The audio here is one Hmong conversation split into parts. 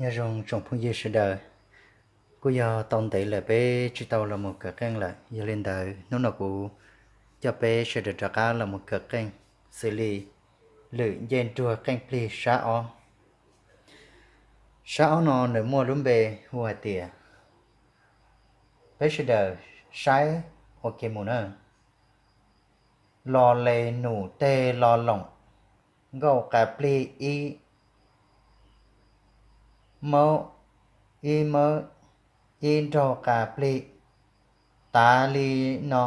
Nyob zoo tsoom phooj ywg sawv daws, kuj yog tau ntev lawm peb tsis tau los mus kawm qeej lawm. Yog li ntawd hnub no kuv coj peb sawv daws rov qab los mus kawm qeej xws li lwm ncej nruag qeej plig sab ob. Sab ob no nws muaj lub npe hu hais tias, peb sawv daws saib ua ke mus na. Lo le num teg lo loom, nkauj qa plig ib mawb, ib mawb, ib nraug qa plig. Tav li no,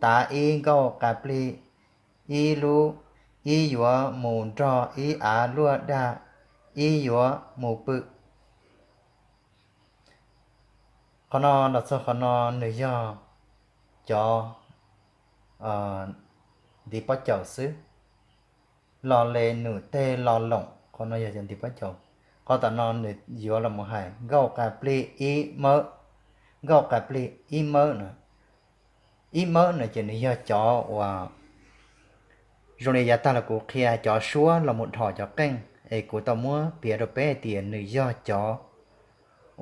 tav ib nkauj qa plig, ib lub, ib yuav mus nrog ib av luaj daj, ib yuav mus pw. Qhov no los txog qhov no nws yog cov ntiv pob caus xwb. Lo le num teg lo loom, qhov no yog cov ntiv pob caus. Qhov tom no nws yuav los mus hais nkauj qa plig ib mawb, nkauj qa plig ib mawb no. Ib mawb no ces nws yog cov uas zoo li yav tag los kuv qhia cov suab los mus dhos cov qeej es kuv tau muab piav rau peb hais tias nws yog cov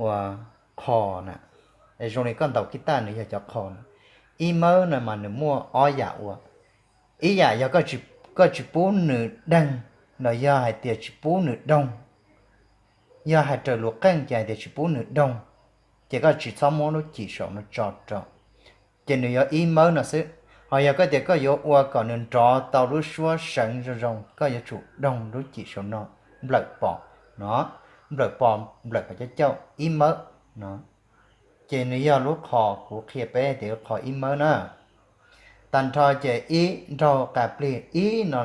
uas qhos na. Es zoo li koj ntaus kib taj nws yog cov qhos na. Ib mawb no mas nws muaj ob yam ua. Ib yam yog koj tsis pub nws deeg los yog hais tias tsis pub nws doog. Yog hais raws lus qeej ces hais tias tsis pub nws doog, ces koj tsis txhob muab lub cim saum no tso rau, ces nws yuav ib mawb no xwb. Ho yog koj tias koj yuav ua kom nws nrov tau lub suab seev zoo zoo, koj yuav tsum doog lub cim saum no, nplawm pos no, nplawm pos, nplawm kom cauj cauj ib mawb no. Ces nws yog lub qhos kuv qhia peb tias lub qhos ib mawb na. Tag nrho ces ib nraug qa plig ib no,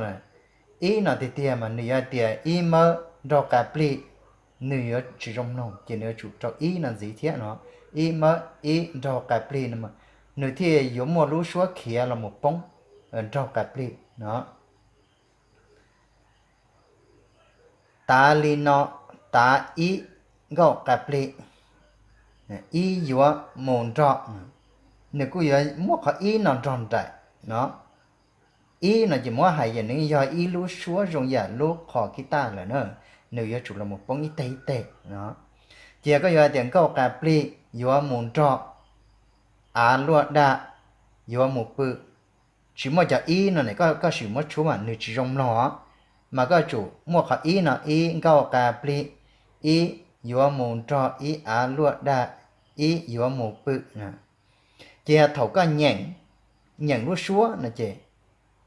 ib no tiag tiag mas nws yuav hais tias ib mawb nraug qa plig, nws yuav tsis zoo mloog ces nws yuav tsum rau ib no ntxiv thiab no. Ib mawb ib nraug qa plig no, nws thiaj yuav muaj lub suab khiav los mus poob nraug qa plig no. Tav li no, tav ib nkauj qa plig, ib yuav mus nrog, nws kuj yuav muab qhov ib no nrog nraim no. Ib no ces muab hais yam nws yog ib lub suab zoo yam lub qhos kib taj lawm na, nws yuav tsum los mus poob ib teg ib teg no. Ces yog koj yuav hais tias nkauj qa plig yuav mus nrog av luaj daj, yuav mus pw, tsis muaj cov ib no ne, koj sim muab tshuab mas nws tsis zoo mloog os. Mas koj tsum muaj qhov ib no, ib nkauj qa plig, ib yuav mus nrog ib av luaj daj, ib yuav mus pw. Ces yog thaum koj nyeem, nyeem lub suab no ces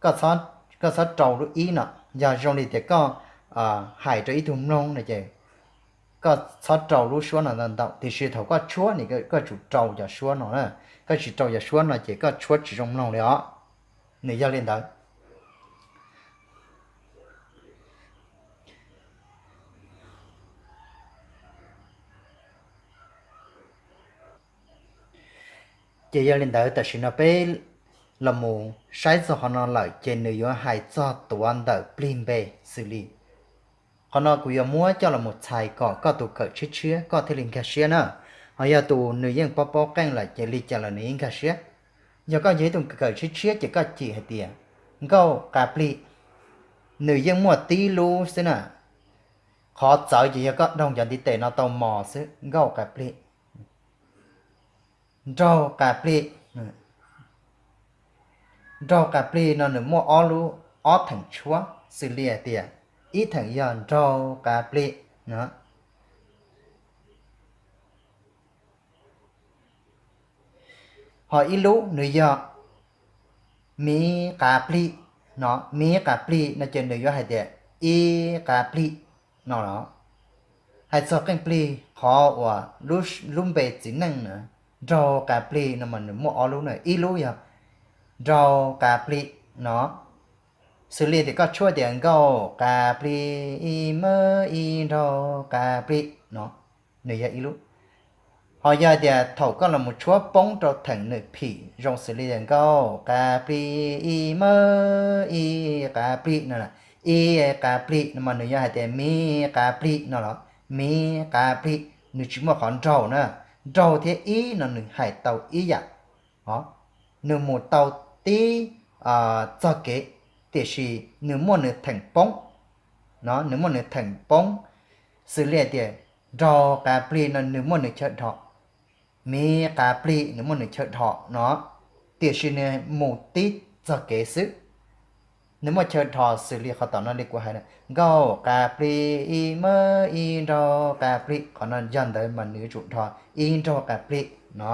koj txhob rau lub ib no. Yog zoo li tias koj hais rau ib tug mloog no ces koj txhob rau lub suab no ntau ntau, tiam sis thaum koj tshuab ne koj tsum rau cov suab no na. Koj tsis rau cov suab no ces koj tshuab tsis zoo mloog li os. Nws yog li ntawd. Ces yog li ntawd tam sim no peb los mus saib txog qhov no lawm ces nws yuav hais txog tuav ntawm plig npe xws li. Qhov no kuv yuav muab coj los mus txhais kom koj tus kawm tshiab tshiab koj thiaj li nkag siab na. Ho yog tus nws yeej paub paub qeej lawm ces li cas los nws yeej nkag siab. Yog koj yog ib tug kawm tshiab tshiab ces koj cim hais tias nkauj qa plig, nws yeej muaj tib lub xwb na. Qhov txawv ces yog koj doog cov ntiv tes no tau mos xwb, nkauj qa plig, nraug qa plig. Nraug qa plig no nws muaj ob lub, ob theem tshuab xws li hais tias ib theem yog nraug qa plig no, ho ib lub nws yog miv qa plig no. Miv qa plig no ces nws yuav hais tias ib qa plig no los. Hais txog qeej plig qhov uas lub npe txiv neej na, nraug qa plig no mas nws muaj ob lub na, ib lub yog nraug qa plig no, xws li tias koj tshuab tias nkauj qa plig ib mawb ib nraug qa plig no, nws yog ib lub. Ho yog tias thaum koj los mus tshuab poob rau theem nws phim zoo xws li tias nkauj qa plig ib mawb ib qa plig no, ib qa plig no mas nws yuav hais tias miv qa plig no los, miv qa plig, nws tsis muaj qhov nraug na. Nraug thiab ib no nws hais tau ib yam os, nws mus tau tib txoj kev, tiam sis nws muaj nws theem poob no, nws muaj nws theem poob xws li hais tias Nraug qas plig no nws muaj nws chaw dhos, miv qas plig nws muaj nws chaw dhos no, tiam sis nws mus tib txog kev xwb. Nws muaj chaw dhos xws li qhov tom no li kuv hais na, nkauj qas plig ib mab ib nraug qas plig, qhov no yog ntawd mas nws yuav tsum dhos ib nraug qas plig no.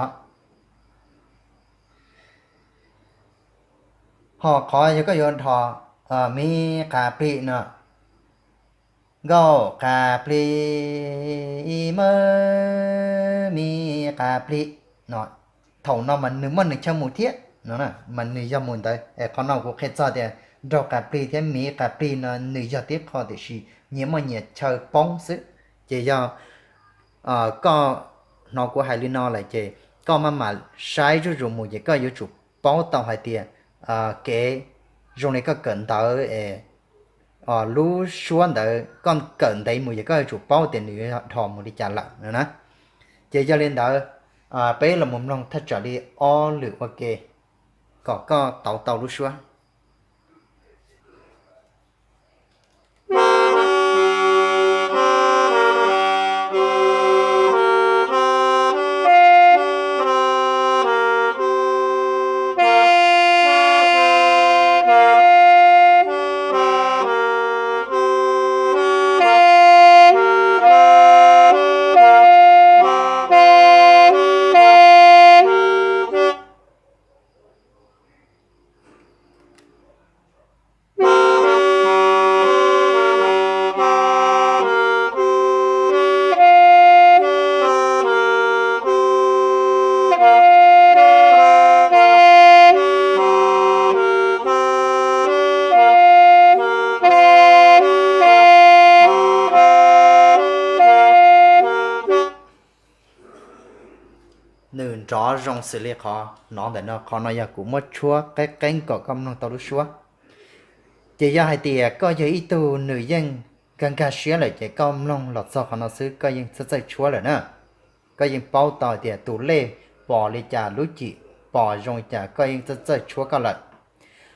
Ho qhov yog koj yuav dhos miv qas plig no, nkauj qas plig ib mab miv qas plig no, thaum no mas nws muaj nws chaw mus thiab no, mas nws yog mus ntawd. Es qhov no kuv qhia txog tias nraug qas plig thiab miv qas plig no nws yog tib qho tiam sis nyias muaj nyias chaw poob xwb. Ces yog koj hnov kuv hais li no lawm ces koj maj mam saib zuj zus mus ces koj yuav tsum paub tau hais tias kev zoo li koj kawm ntawv es lub suab ntawd koj kawm ntev mus ces koj yuav tsum paub tias nws yuav dhos mus li cas lawm no na. Ces yog li ntawd, peb los mus mloog thaj tsam li ob lwm ua ke kom koj tau tau lub suab. Nws nrov zoo xws li qhov hnov ntawm no, qhov no yog kuv muab tshuab qeeb qeeb kom koj mloog tau lub suab. Ces yog hais tias koj yog ib tug nws yeej nkag nkag siab lawm ces koj mloog los txog qhov no xwb koj yeej txawj txawj tshuab lawm na. Koj yeej paub tau tias tus lej pos li cas, lub cim pos zoo li cas koj yeej txawj txawj tshuab koj lawm.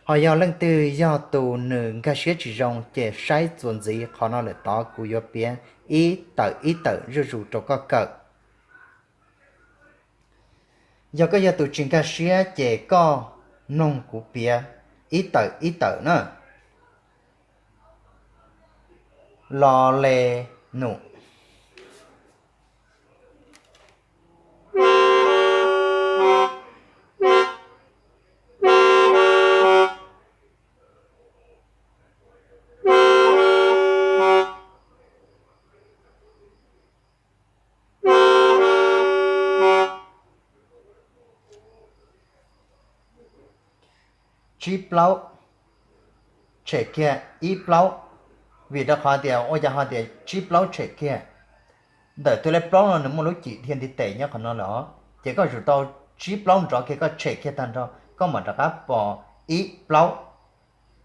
Ho yog leej twg yog tus nws nkag siab tsis zoo ces saib txuas ntxiv qhov no lawm tod kuv yuav piav ib tawm ib tawm zuj zus rau koj kawm. Yog koj yog tus tsis nkag siab ces koj mloog kuv piav ib tawm ib tawm na. Lo le num. Tsib plaub, tshem kiag ib plaub. Vim rau qhov tias ua cas ho tias tsib plaub tshem kiag? Ntawm tus lej plaub no nws muaj lub cim dhia ntiv tes nyob qhov no lawm os, ces koj yuav tsum tau tsib plaub nrov kiag koj tshem kiag tag nrho koj mam rov qab pos ib plaub.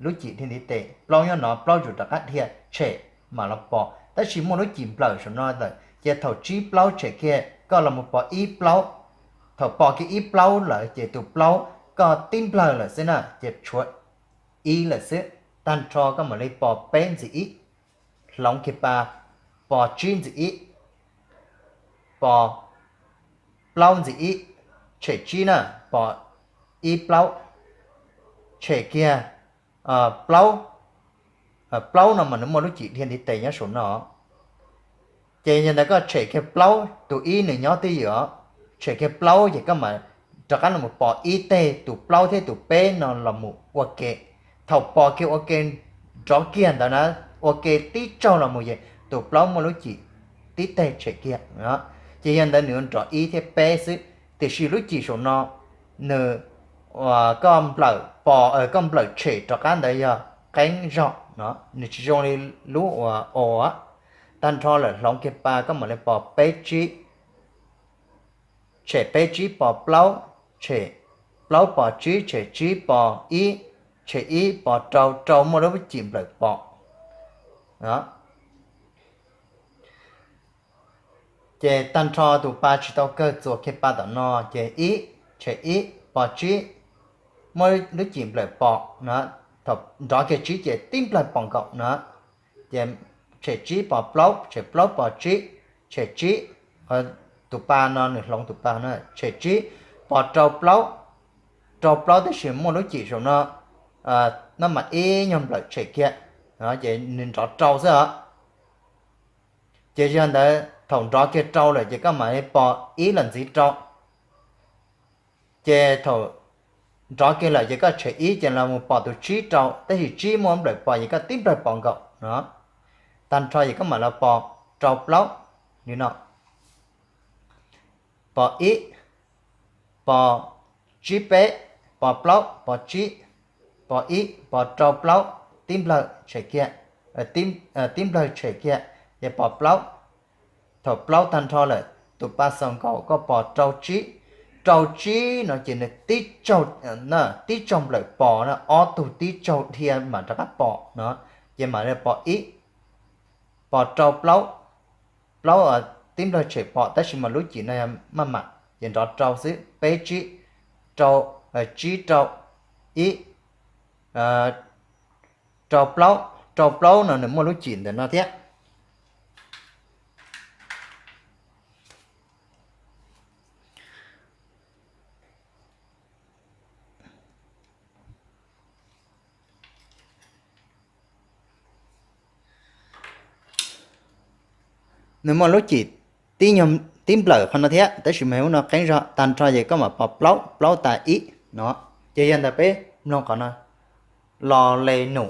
Lub cim dhia ntiv tes plaub nyob no, plaub yuav rov qab dhia tshem mam los pos, tab sis muaj lub cim nplawm saum no lawm ces thaum tsib plaub tshem kiag koj los mus pos ib plaub. Thaum pos kiag ib plaub lawm ces tus plaub koj tib nplawg lawm xwb na ces tshuav ib lawm xwb. Tag nrho koj mam li pos peb ntxiv ib, hloov kiag pa, pos tsib ntxiv ib, pos plaub ntxiv ib, tshem tsib na, pos ib plaub, tshem kiag plaub. Plaub no mas nws muaj lub cim dhia ntiv tes nyob saum no. Ces yog ntawd koj tshem kiag plaub, tus ib nws nyob twj ywm os, tshem kiag plaub ces koj mam rov qab los pos ib teg, tus plaub thiab tus peb no los mus ua ke. Thaum pos kiag ua ke nrov kiag ntawd na, ua ke tib tsaug los mus ces tus plaub muaj lub cim tib teg tshem kiag. Ces yog ntawd nws yuav nrov ib thiab peb xwb, tiam sis lub cim saum no nws koj nplawm pos, koj nplawm tshem rov qab ntawd yog qeeb zog no, nws tsis zoo li lub uas o. Tag nrho lawm hloov kiag pa koj mam li pos peb tsib, tshem peb tsib pos plaub, tshem plaub pos tsib, tshem tsib pos ib, tshem ib pos rau, rau muaj lub cim nplawm pos. Ces tag nrho tus pa tsis tau kawg, txuas kiag pa tom no ces ib, tshem ib pos tsib, muaj lub cim nplawm pos no, thaum nrov kiag tsib ces tib nplawg pos nkaus no, ces tshem tsib pos plaub, tshem plaub pos tsib, tshem tsib, tus pa no nws hloov tus pa no tshem tsib, pos rau plaub, rau plaub tab sis muaj lub cim saum no, no mas ib nyuag nplawm tshem kiag, ces nws nrov rau xwb os. Ces yog ntawd thaum nrov kiag rau lawm ces koj mam li pos ib los ntxiv rau. Ces thaum nrov kiag lawm ces koj tshem ib ces los mus pos tus tsib rau, tab sis tsib muaj nplawm pos ces koj tib nplawg pos nkaus no. Tag nrho ces koj mam los pos rau plaub li no, pos ib, pos tsib peb, pos plaub, pos tsib, pos ib, pos rau plaub, tib nplawg tshem kiag, tib nplawg tshem kiag, ces pos plaub. Thaum plaub tag nrho lawm, tus pa xaus nkaus koj pos rau tsib. Rau tsib no ces nws tib tsaug nplawm pos na, ob tug tib tsaug dhia mam rov qab pos no, ces mam li pos ib, pos rau plaub, plaub tib nplawg tshem pos tab sis mas lub cim no yog maj mam ces nrov rau xwb, peb tsib, rau, tsib rau, ib, rau plaub, rau plaub no nws muaj lub cim ntawm no thiab. Nws muaj lub cim tib nplawm qhov no thiab, tab sis mas ub no qeeb zog, tag nrho ces koj mam pos plaub, plaub tas ib no. Ces yog ntawd peb mloog qhov no, lo le num.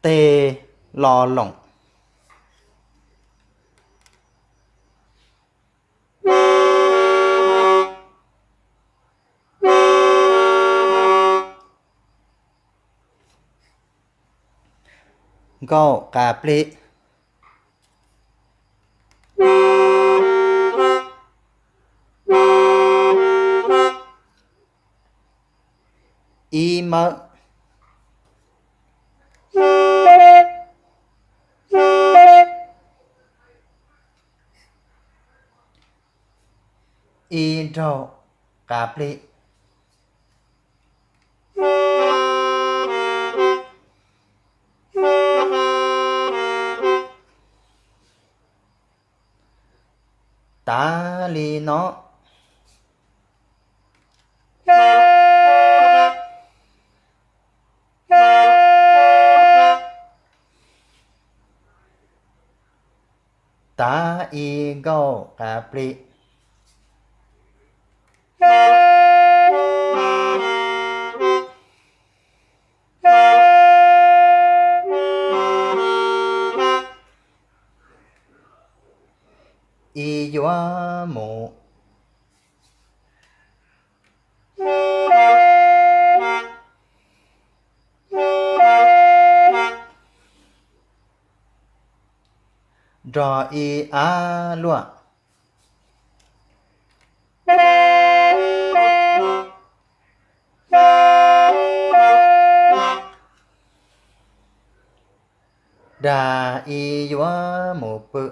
Teg lo loom. Nkauj qas plig. Ib mawb. Ib nraug qas plig. Tas li no. Tas ib nkauj qas plig. Ib yuav mus nrog ib ab luaj. Dag ib yuav mus pw.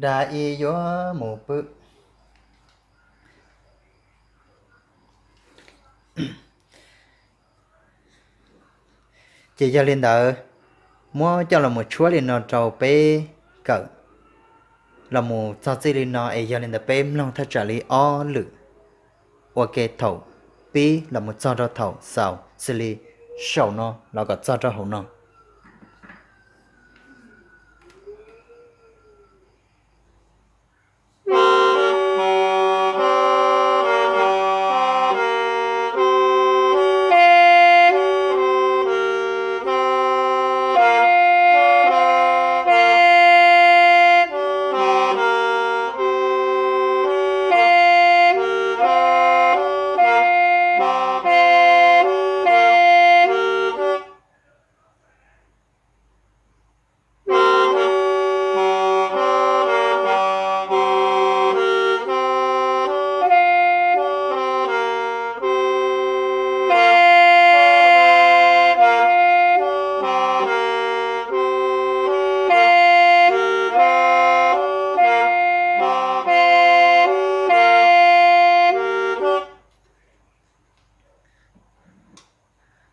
Dag ib yuav mus pw. Ces yog li ntawd, muab coj los mus tshuab li no rau peb kawm los mus txog txij li no es yog li ntawd peb mloog thaj tsam li ob lwm ua ke thaum pib los mus txog rau thaum xaus xws li saum no los kom txog rau hauv no.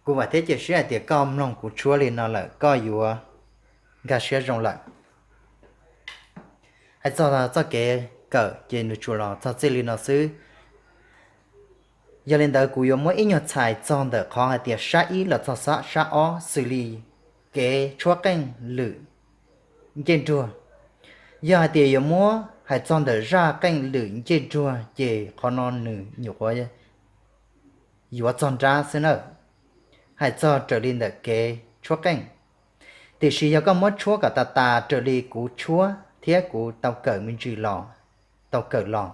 Kuv vam thiab cia siab hais tias koj mloog kuv tshuab li no lawm koj yuav nkag siab zoo lawm. Hais txog txoj kev kawm ces nws tsuas los txog txij li no xwb. Yog li ntawd kuv yuav muab ib nyuag txhais txog ntawm qhov hais tias sab ib los txog sab ob xws li kev tshuab qeej lwm ncej nruag. Yog hais tias yuav muab hais txog ntawm zaj qeej lwm ncej nruag ces qhov no nws nyuam qhuav yuav txog nrab xwb na, hais txog raws li ntawm kev tshuab qeej. Tiam sis yog koj muab tshuab kom tas tas raws li kuv tshuab thiab kuv tau kawm me ntsis los, tau kawm los,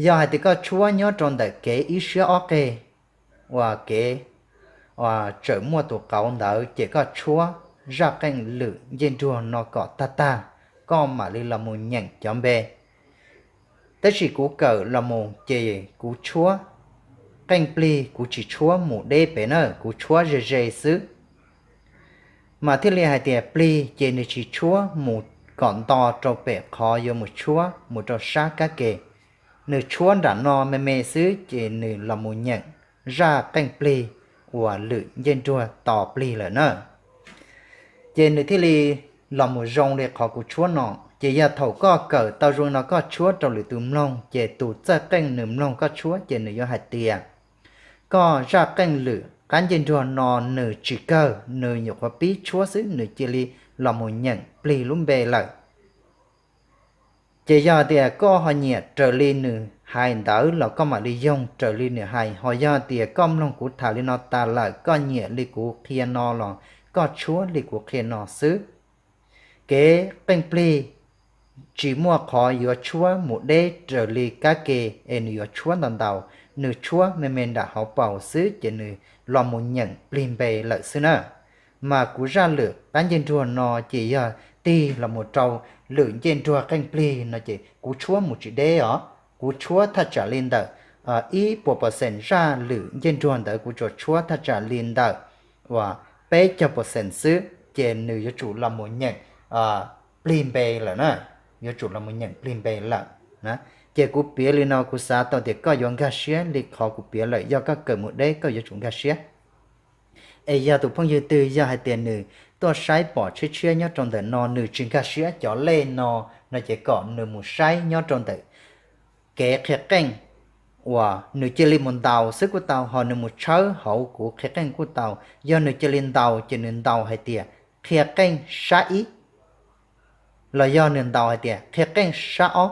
yog hais tias koj tshuab nyob rau ntawm kev ib siab ob qeg uas kev tsawm muaj tus qauv ntawd ces koj tshuab zaj qeej lwm ncej nruag no kom tag tag, koj mam li los mus nyeem cov npe. Tab sis kuv kawm los mus ces kuv tshuab qeej plig, kuv tsis tshuab mus deb pem na, kuv tshuab ze ze xwb. Mas thiaj li hais tias plig ces nws tsis tshuab mus kom nto rau pem qhov yuav mus tshuab mus rau sab kab ke, nws tshuab nram no me me xwb ces nws los mus nyeem zaj qeej plig uas lwm ncej nruag tos plig lawm na. Ces nws thiaj li los mus zoo li qhov kuv tshuab no. Ces yog thaum koj kawm tau zoo no koj tshuab rau lwm tus mloog ces tus txawj qeej nws mloog koj tshuab ces nws yuav hais tias koj zaj qeej lwm qab ncej nruag no nws tsis kawg, nws nyuam qhuav pib tshuab xwb nws cia li los mus nyeem plig lub npe lawm. Ces yog tias koj ho nyiam raws li nws hais ntawd los koj mam li yoog raws li nws hais, ho yog tias koj mloog kuv tham li no tas lawm koj nyiam li kuv qhia no los koj tshuab li kuv qhia no xwb. Kev qeej plig tsis muaj qhov yuav tshuab mus deb raws li kab ke es nws yuav tshuab ntau ntau, nws tshuab me me nram hauv paus xwb ces nws los mus nyeem plig npe lawm xwb na. Mas kuv zaj lwm qab ncej nruag no ces yog tig los mus rau lwm ncej nruag qeej plig no ces kuv tshuab mus tsis deb os, kuv tshuab thaj tsam li ntawm ib puas percent zaj lwm ncej nruag ntawd kuv tsuas tshuab thaj tsam li ntawm uas peb caug percent xwb ces nws yuav tsum los mus nyeem plig npe lawm na, yuav tsum los mus nyeem plig npe lawm. Ces kuv piav li no kuv xav tau tias koj yuav nkag siab li qhov kuv piav lawm, yog koj kawm mus deb koj yuav tsum nkag siab. Es yog tus phooj ywg twg yog hais tias nws tuaj saib pom tshiab tshiab nyob rau ntawm no nws tsis nkag siab cov lej no, no ces kom nws mus saib nyob rau ntawm kev qhia qeej uas nws cia li mus ntaus xwb kuj tau, ho nws mus tshawb hauv kuv qhia qeej kuj tau. Yog nws cia li ntaus ces nws ntaus hais tias qhia qeej sab ib, los yog nws ntaus hais tias qhia qeej sab ob,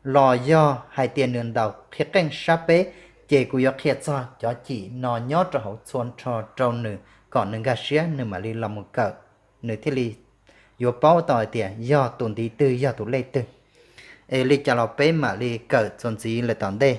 los yog hais tias nws ntaus qhia qeej sab peb, ces kuv yuav qhia txog cov cim no nyob rau hauv txhua nrho rau nws kom nws nkag siab nws mam li los mus kawm, nws thiaj li yuav paub tau hais tias yog tus ntiv twg yog tus lej twg. Es li cas los peb mam li kawm txuas ntxiv lawm tom ntej.